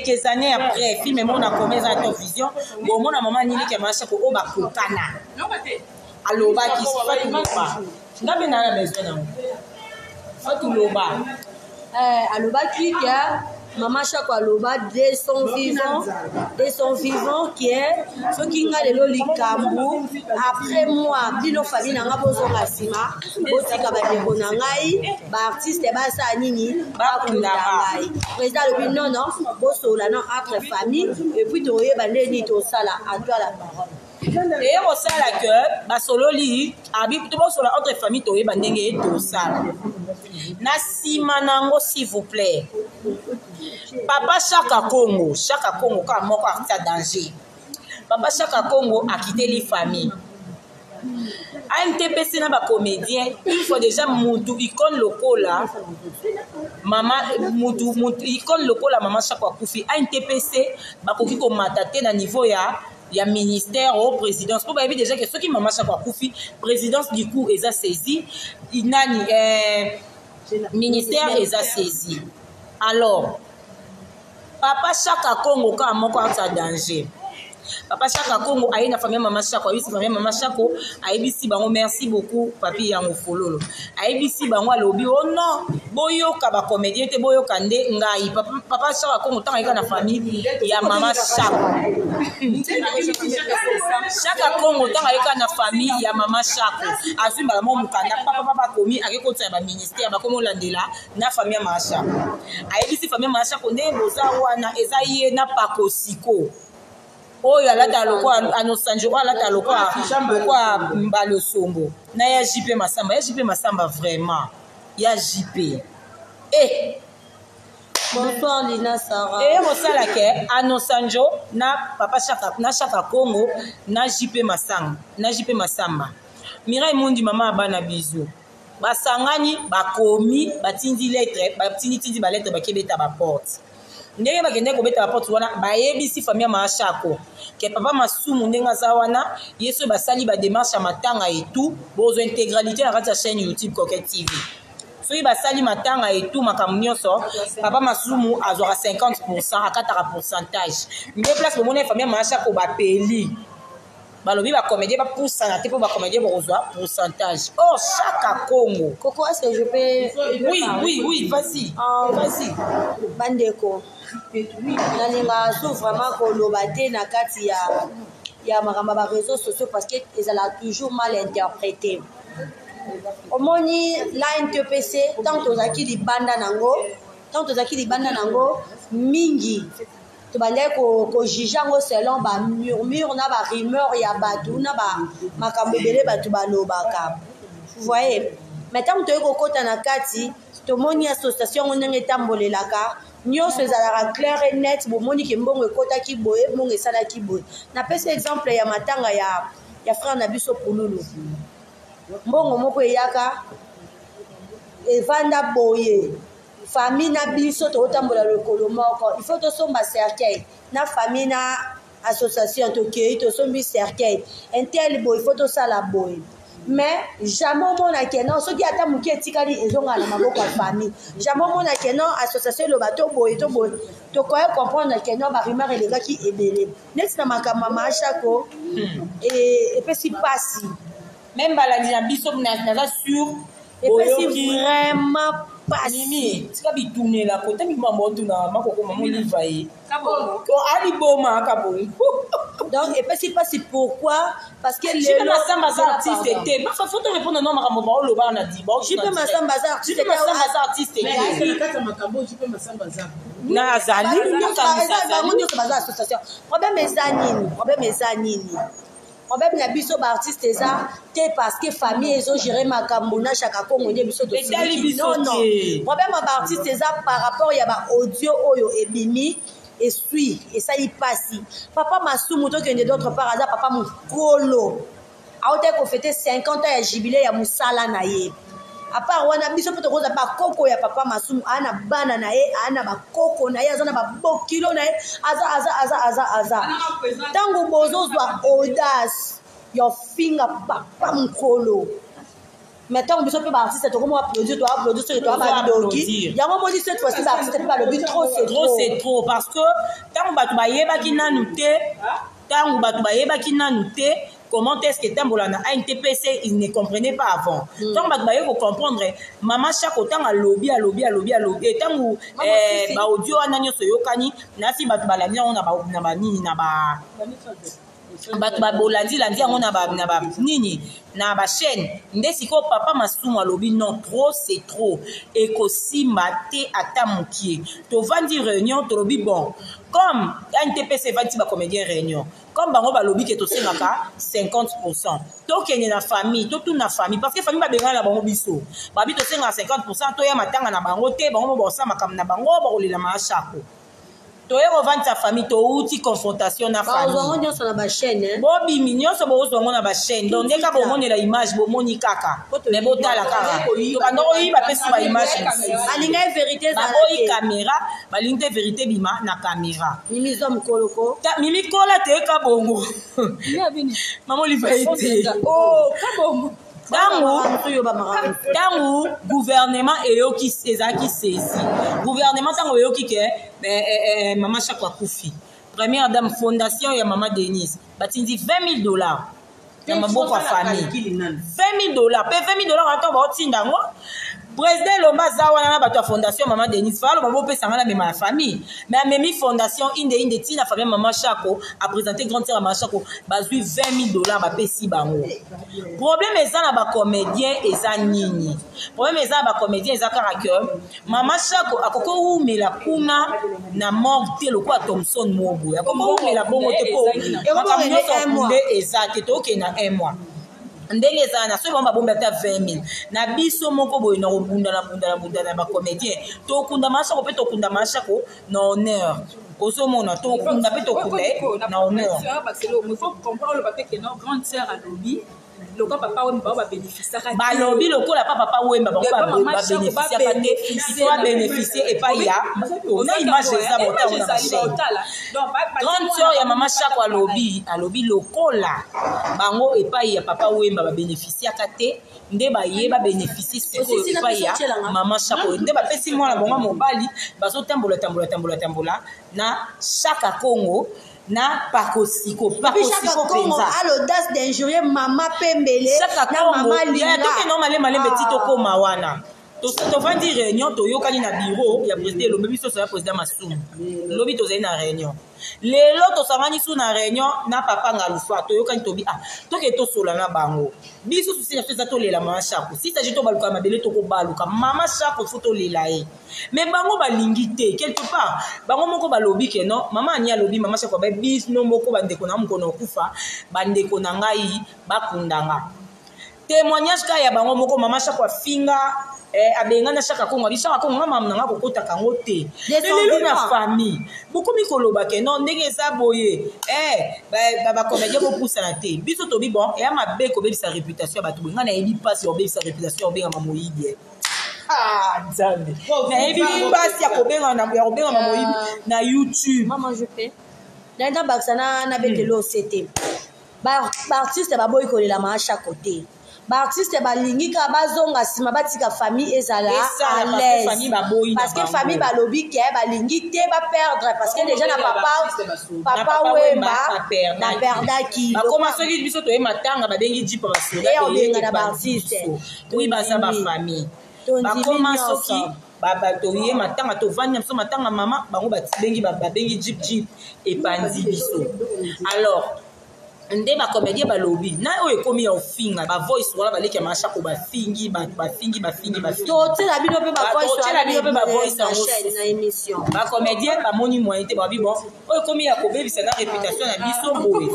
Quelques années après, film mona koma eza top vision, bomona mama nini ke mashako oyo bakokana. Alobaki Fatou Loba. Nga mpe naa na besoin nango. Fatou Loba. Eh, alobaki ke mama Shako aloba de son vivant, de son vivant ke soki nga lelo likambo après moi bino famille na nga bozonga nsima botika bandeko na ngai baartiste basala nini bakunda ngai. Président alobi non non, bosolola non entre famille et puis toyeba nde nini tosala. À toi la parole. Eye kosala ke basololi abi tobosola entre famille, toyeba ndenge tosala na nsima nango. S'il vous plaît, papa Chaka Congo, Chaka Congo kaka moko artiste ya danger, papa Chaka Congo akiteli famille ANTPC na bacomédien. Une fois déjà mutu icône lokola mama, mutu icône lokola mama Chako akufi, ANTPC bakoki komata te na niveau ya ministère o présidence, mpo bayebi déjà ke soki mama Chako akufi, présidence du coup eza saisi nani, ministère eza saisi. Alors papa Chaka Congo kaka moko ata danger, papa Chaka Congo aye na famille mama Chako, ayebisi famille mama Chako, ayebisi bango merci beaucoup papi yango fololo. Ayebisi bango, alobi: "Oh non, boyoka bacomédien te, boyoka nde ngai." Papa Chaka Congo, ntango ayeka na famille ya mama Chako, Chaka Congo ntango ayeka na famille ya mama Chako, azwi mbala moko mokanda, papa bakomi, ake kotisa ya baministère, bakomi olandela na famille ya mama Chako. Ayebisi famille ya mama Chako ndenge boza wana, eza ye na Pakosiko oyo alata lokola Anosanjo, oyo alata lokola Mbalosombo na ya JP Masamba, ya JP Masamba vraiment, ya JP eh. Bonsoir Lina Sarah. Eye kosala ke Anosanjo na papa Chaka, na Chaka Congo, na JP Masanga, na JP Masamba, Mirai Mundi, mama ya bana, bizu basangani, bakomi, batindi lettre, batindi tindi balettre, bakebeta baporte. Ndenge bakendeki kobeta baporte wana, bayebisi famille ya mama Chako ke papa Masumu ndenge aza wana, ye soki basali badémarche ya matanga etu, bozwa intégralité na kati ya chaîne YouTube Coquette TV. Soki basali matanga etu, makambo nyonso, papa Masumu azwaka 50, akataka pourcentage. Nde place bomoni famille ya mama Chako bapeli, balobi bacomédien bapusana te, mpo bacomédien bokozwa pourcentage. Or Chaka Congo Coco, est-ce que je peux Oui, vas-y. Vas-y. Bandeko, nalingaka so vraiment koloba te na kati ya makambo ya baréseaux sociaux, parce que ezalaka toujours mal interprété. Omoni la NTPC, ntango tozalaki libanda nango, ntango tozalaki libanda nango mingi, tobandaki kojuge yango selon bamurmure na barumeur ya bato na makambo ebele bato balobaka, voye. Mais ntango toyei kokɔta na kati, tomoni association yango ndenge etambolelaka, nyonso ezalaka clair et net. Bomoni ke mbongo ekɔtaki boye, mbongo esalaki boye. Napesi exemple ya matanga ya frère na biso Pululu. Mbongo moko eyaka, evanda boye, famille na biso tokotambola lokolo moko, il faut tosomba cercueil na famille na association, tokei tosombi cercueil intel boye, il faut tosala boye. Mais jamais omona ke non, soki ata moke etikali, ezongaka na maboko ya famille. Jamais omona ke non, association eloba to boye to boye. Tokoya comprendre ke non, barumeur elekaki ebele neti na makambo ya Maashako. Epesi mpasi. Même balandi na biso, naza sûr. Epesi vraiment pasi. Mimi, tika bitunela kota mibambo otuna makoko mama Oliva ye aliboma kabongo. Donc epesi mpasi. Pourquoi? Parce que lelo Masamba aza artiste te. Bafa faut te répondre no makambo baoloba na di. JP Masamba aza artiste. JP Masamba aza artiste na azali. Bango nyonso baza association. Problème eza nini? Problème eza nini? Problème na biso baartiste eza te parce que famille ezogere makambo na Chaka Kongo nde biso. Non non, problème ya baartiste eza par rapport ya baaudio oyo ebimi, esui esali mpasi. Papa Masumu, tokende d'autre part, aza papa mokolo, aotaki kofete 50 ans ya jubilé ya mosala na ye. À part wana, biso mpe tokoza bakoko ya papa Masumu. Aa na bana na ye, aa na bakoko na ye, aza na babokilo na ye, aza aza aza aza aza. Ntango bozozwa audace ya ofinga papa mokolo. Mais ntango biso mpe baartiste tokomi applaudir, toapplaudir soki toa bandoki. Yango moni, cette fois-ci baartiste mpe balobi trop c'est trop, c'est trop, parce que ntango bato bayebaki nanu te, ntango bato bayebaki nanu te comment est-ce que tambola na ANTPC, ils ne comprenaient pas avant. Ntango bato baye kocomprendre, mama Chako ntango alobi, alobi, alobi, alobi, ntango baaudio wana nyonso eyokani, nasi bato balandi yango na banini, na ba bato babolandilandi yango na banini, na bachaîne. Nde sikoyo papa Masumu alobi: non, trop c'est trop, ekosimba te ata mokie. Tovandi réunion, tolobi: bon, comme ANTPC evandi bacomédien réunion, comme bango balobi ke tosengaka 50, tokende na famille, totuna famille, parce que famille babengana na bango. Biso babi tosengaka 50, toya matanga na bango te, bango mo bakosala makambo na bango, bakolela Maashako. Toye kovandisa famille, touti confrontation na famille. Nyonso na bachaîne. Bobimi nyonso, bozwa yango na bachaîne. Donc ndeka bomonela image, bomoni kaka, me botala kaka, tobanda koyiba mpe so baimage. Balingai vérité. Baboyi caméra, balingi te vérité bima na caméra. Mimi zwa mokoloko. Mimi kola teyeka bongo, mama Oliva ete ntango gouvernement eyoki, ezalaki saisi gouvernement. Ntango eyoki ke mama Chako akufi, première dame, fondation ya mama Denise batindi 20 000 $ na maboko ya famille. 20 000 $, mpe 20 000 $ wana, ntango baotinda yango, président Elomba aza wana na bato ya fondation mama Denise. Faaloba bopesanga na mema ya famille, mais amemi fondation inde inde ntina famille mama Chako, aprésente grande sœur ya mama Chako, bazwi 20 000 $, bapesi bango. Problème eza na bacomédien eza nini? Problème eza na bacomédien eza kaka ke mama Chako akoki owumela kuna na morgue te lokola Thomson Moboye, akoki owumela bongo te, mpo makambo nyonso nde eza te. Tokende na un mois ndenge ezala na soki bango babombi ata 20 000 na biso moko boye na kobunda na bunda na bunda na bacomédien, tokunda mama Chako mpe tokunda mama Chako na honneur. Ozomona, tokunda mpe tokunda ye na honneur. Lokola papa Wemba, bao babénéficiaka. Balobi lokola pa papa Wemba, bango babénéficiaka te, il faut babénéficie epai ya na image eza botango na bachaîne. Grande sœur ya mama Chako alobi lokola bango epai ya papa Wemba babénéficiaka te, nde baye babénéficie sikoyo epai ya mama Chako. Nde bapesi mwana bango mobali, bazotambola tambola tambola tambola na Chaka Congo na Pakosiko. Pakosiko mpenza a l'audace d'injurier mama Pembele. Chaka Congo tokende malembe malembe ti tokóma wana. Tovandi réunion, toyokani na bureau ya président Elombe. Biso ya président Masumu, lobi tozali na réunion, lelo tosangani su na réunion na papa Ngalufa, toyokani, tobi: ah, toke tosola na bango. Biso susi na biso eza tolela mama Chako. Si s'agit tobaluka mabele, tokobaluka mama Chako, faut tolela ye. Mais bango balingi te. Quelque part bango moko balobi ke non, mama Ani alobi, mama Chako abai bino moko, bandeko na mokolo okufa, bandeko na ngai bakundanga. Témoignage kaka ya bango moko, mama Chako afinga, abengana Chaka Kongo, abi Chaka Kongo nga mama na nga kokotaka yango te. Lelo na famille bokomi koloba ke non, ndenge eza boye, bacomédien bopusana te. Biso tobi: bon, eya mabe kobebisa réputation ya bato boye. Ngai nayebi mpasi ya kobebisa réputation ya kobengama moyibi. Nzambe, nayebi mpasi ya kobengama moyibi na YouTube. Mama, je peux naenda bakisa na betelo ose te. Baartiste baboyi kolela mama Chako te. Baartiste balingi kaka bazonga nsima, batika famille ezala à l'aise, parce que famille balobi ke balingi te baperdre, parce que déjà na papa Wemba baperdaki. Bakoma soki biso toye matanga, babengi jipa. Basoda obengana baartiste. Oui, baza bafamille, bakoma soki toye matanga, tovandi na biso matanga mama, bango babengi jeep, jeep epanzi biso. Alors nde bacomédien balobi na oyo ekomi ya ofinga, bavoice wana baleki ya Mashako, bafingi bato, bafingi, bafingi. Bafingi, bino mpe. Totiela bino mpe bavoice. Yango na émission. Bacomédien bamoni moyen te, babi: bon, oyo ekomi ya kobebisa na réputation na biso boye,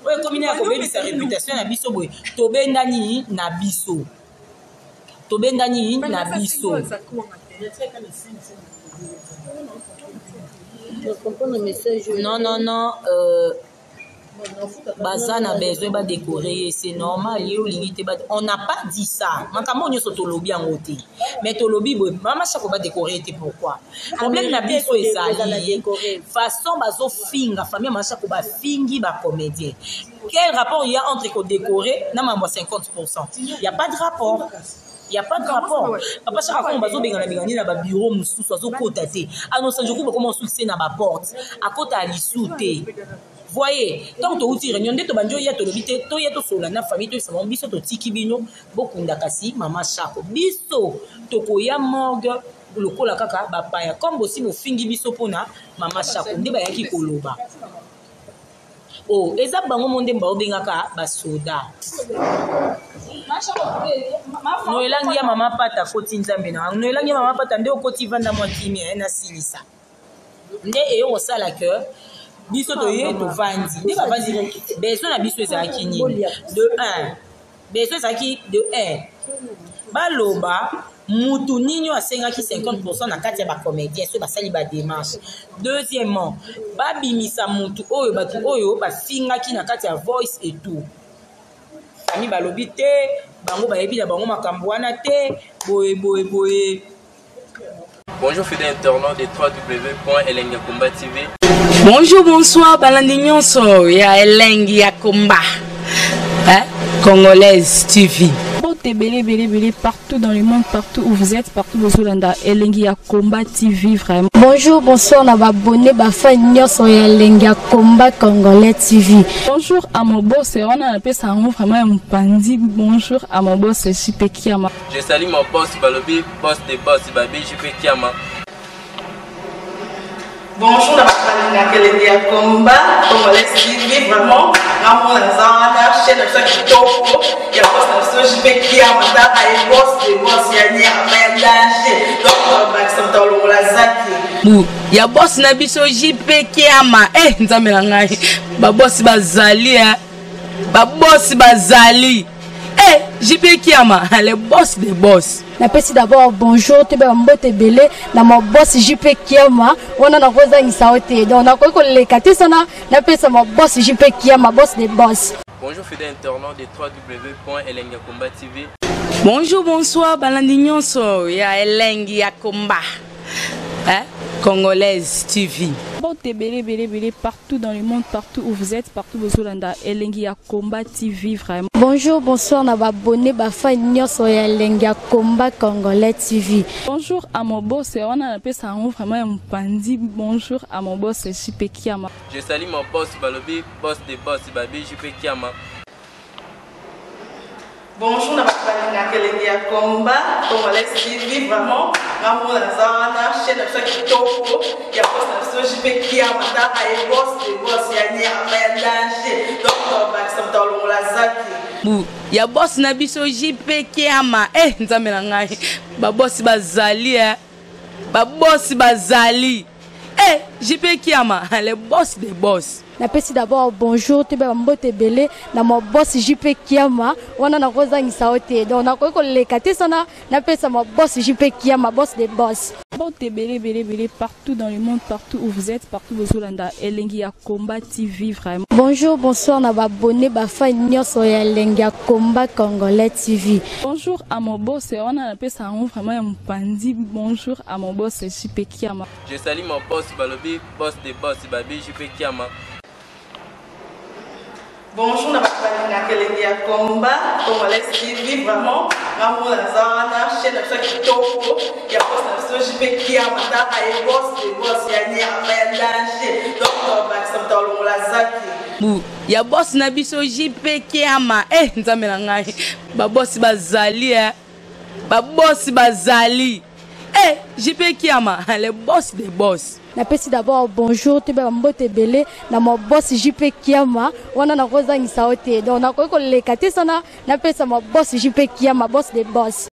oyo ekomi na ya kobebisa réputation na biso boye, tobendani na biso, tobendani na biso. Non, non, non, baza na besoin badécorer ye, c'est normal. Ye olingi te, on n'a pas dit ça. Makambo nyonso tolobi yango te, mais tolobi boye: mama Chako badécorer ye te. Pourquoi? Problème na biso ezali façon bazofinga famille mama Chako, bafingi bacomédien. Quel rapport il y a entre kodécorer na mambo ya 50? Il y a pas de rapport, il y a pas de rapport. Papa Chaka Kongo bazobengana bengani na babureau mosusu, azokota te. Anosanjoku bakoma osuki na baporte, akota alisu te. Voyez, ntango touti réunion nde tobandi oya, tolobi te, toya tosolola na famille, toyebisa bango: biso totiki bino bokunda, kasi mama Chako, biso tokoya morgue lokola kaka bapaya, comme bosi bofingi biso mpona mama Chako. Nde bayaki koloba o eza bango mo nde baobengaka basoda. Noelangi ya mama Pata akoti, Nzambe na noelangi ya mama Pata nde okoti, vanda mwa kimia, nasilisa. Nde eyo kosala ke biso toye tovandi nde bavandi. Besoin na biso ezalaki nini? De 1, besoin ezalaki de 1, baloba mutu nini oyo asengaki 50 na kati ya bacomédien soki basali badémarche. Deuxièmement, babimisa mutu oyo bato oyo bafingaki na kati ya voice et tout. Famille balobi te, bango bayebi na bango makambo wana te, boye boye boye. Bonjour fidèles internautes de www.elengiyakomba TV. Bonjour, bonsoir, balandi nyonso ya Elengi ya Komba, hein? Congolaise TV. Mbote ebele ebele ebele partout dans le monde, partout où vous êtes, partout bozolanda Elengi ya Komba TV vraiment. Bonjour, bonsoir na baabonnés, bafans nyonso ya Elengi ya Komba Congolais TV. Bonjour à mon boss, wana napesa yango vraiment ya mopandi. Bonjour à mon boss JP Kiama. Je salue mon boss Balobi, boss des boss, Babi JP Kiama. Bonjour na bato balingaka Elengi ya Komba Congolais TV. Vraiment, ngamona naza wana, chaîne na biso ya kitoko ya boss na biso JP Kiama. Taka ye, boss de boss ya nyama ya danger, donc bakisa moto alongola zaki. Bu ya boss na biso JP Kiama. Eh, Nzambe na ngai, babosi bazali, eh. Babosi bazali, eh, JP Kiama, le boss des boss. Napesi d'abord bonjour, toyeba mbote ebele na maboss JP Kiama. Wana nakozangisa yo te, donc nakoki koleka te sana napesa maboss JP Kiama, boss de boss. Bonjour fidèles internautes de www.elengiyakomba TV. Bonjour, bonsoir, balandi nyonso ya Elengi ya Komba, hein? Congolaise TV. Mbote ebele ebele ebele partout dans le monde, partout où vous êtes, partout bozolanda Elengi ya Komba TV vraiment. Bonjour, bonsoir na baabonnés, bafans nyonso ya Elengi ya Komba Congolais TV. Bonjour à mon boss, wana napesa yango vraiment ya mopandi. Bonjour à mon boss JP Kiama. Je salue mon boss Balobi, boss des boss, Babi JP Kiama. Bonjour na bato balingaka Elengi ya Komba Congolais TV. Vraiment, ngamona naza wana, chaîne na biso ya kitoko ya boss na biso JP Kiama. Taka ye, boss de boss ya nyama ya danger, donc bakisa moto alongola zaki. Bu ya boss na biso JP Kiama. Eh, Nzambe na ngai, babosi bazali, eh. Babosi bazali, eh, JP Kiama, le boss des boss. Napesi d'abord bonjour, toyeba mbote ebele na maboss JP Kiama. Wana nakozangisa yo te, donc nakoki koleka te sana napesa maboss JP Kiama, boss de boss. Mbote ebele ebele ebele partout dans le monde, partout où vous êtes, partout bozolanda Elengi ya Komba TV vraiment. Bonjour, bonsoir na baabonnés, bafans nyonso ya Elengi ya Komba Congolais TV. Bonjour à mon boss, wana napesa yango vraiment ya mopandi. Bonjour à mon boss JP Kiama. Je salue mon boss Balobi, boss des boss, Babi JP Kiama. Bonjour na bato balingaka Elengi ya Komba Congolais TV. Vraiment, ngamona naza wana, chaîne na biso ya kitoko ya boss na biso JP Kiama. Taka ye, boss de boss ya nyama ya danger, donc bakisa moto alongola zaki. Bu ya boss na biso JP Kiama. Eh, Nzambe na ngai, babosi bazali, eh. Babosi bazali, eh, JP Kiama, le boss des boss. Napesi d'abord bonjour, toyeba mbote ebele na maboss JP Kiama. Wana nakozangisa yo te, donc nakoki koleka te sana napesa maboss JP Kiama, boss de boss.